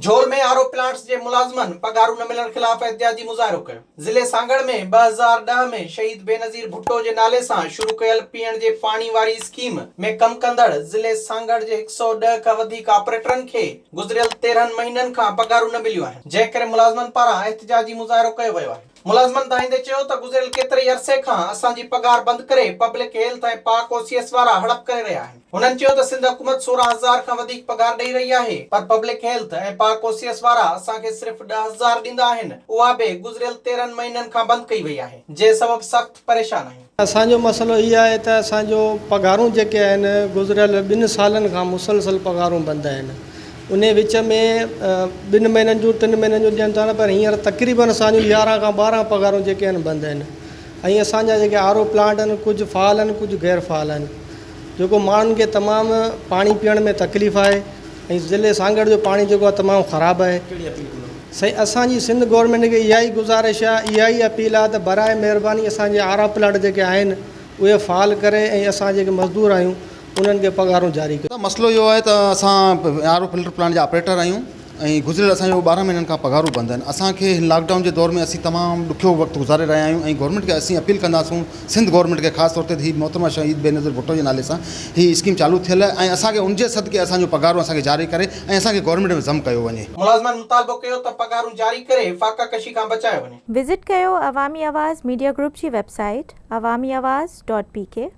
جھول ۾ R O plants جي ملازمن پگهارون نه ملڻ خلاف احتجاجي مظاهرو ڪيو. ضلعي سانگهڙ ۾ 2010 ۾ شهيد بينظير ڀٽو جي نالي سان شروع ڪيل پيئڻ جي پاڻي واري اسڪيم ۾ ڪم ڪندڙ ضلعي سانگهڙ جي 110 کان وڌيڪ آپريٽرن کي گذريل 13 مهينن کان پگهارون نه مليون آهن، جنهن ڪري ملازمن پاران احتجاجي مظاهرو ڪيو ويو آهي. ملازمن دانهيندي چيو ته گذريل ڪيتري ئي عرصي کان اسان جي پگهار بند ڪري پبلڪ هيلٿ ۽ پاڪ او سي ايس وارا هڙپ ڪري رهيا آهن. هنن چيو ته سنڌ حڪومت 16 هزار کان وڌيڪ پگهار ڏئي رهي آهي پر پبلڪ هيلٿ ۽ پاڪ او سي ايس وارا اسان کي صرف 10 هزار ڏيندا آهن اها به گذريل 13 مهينن کان بند ڪئي وئي آهي جنهن سبب سخت پريشان آهيون. اسان جو مسئلو هي آهي ته اسان جو پگهارون جيڪي آهن گذريل ٻن سالن کان مسلسل پگهارون بند آهن. انهي وچ ۾ ٻن مهينن جون ٽن مهينن جون ڏين ٿا پر هينئر تقريبن اسان جون 11 کان 12 پگهارون جيڪي آهن بند آهن ۽ اسان جا جيڪي آر او پلانٽ آهن ڪجهه فعال آهن ڪجهه غير فعال آهن جيڪو ماڻهن کي تمام پاڻي پيئڻ ۾ تڪليف آهي ۽ ضلعي سانگهڙ جو پاڻي جيڪو آهي تمام خراب آهي سائين اسان جي سنڌ گورنمينٽ کي اها ئي گذارش آهي اها ئي اپيل آهي ته براء مهرباني اسان جي آر او پلانٽ جيڪي آهن اهي فعال ڪري ۽ اسان جيڪي مزدور آهيون انهن کي پگهارون جاري ڪيو. مسئلو اهو آهي ته اسان آر او فلٽر پلانٽ جا آپريٽر آهيون ۽ گذريل اسان جو 12 مهينن کان پگهارون بند آهن اسان کي هن لاڪ ڊائون جي دور ۾ اسين تمام ڏکيو وقت گذاري رهيا آهيون ۽ گورنمينٽ کي اسين اپيل ڪنداسون سنڌ گورنمينٽ کي خاص طور تي هي محترمه شهيد بينظير ڀٽو جي نالي سان هي اسڪيم چالو ٿيل آهي ۽ اسان کي ان جي صدقي اسان جون پگهارون اسان کي جاري ڪري ۽ اسان کي گورنمينٽ ۾ ضم ڪيو وڃي. ملازمن مطالبو ڪيو ته پگهارون جاري ڪري فاقه ڪشي کان بچايو وڃي. وزٽ ڪيو عوامي آواز ميڊيا گروپ جي web site Awami Awaz dot P K.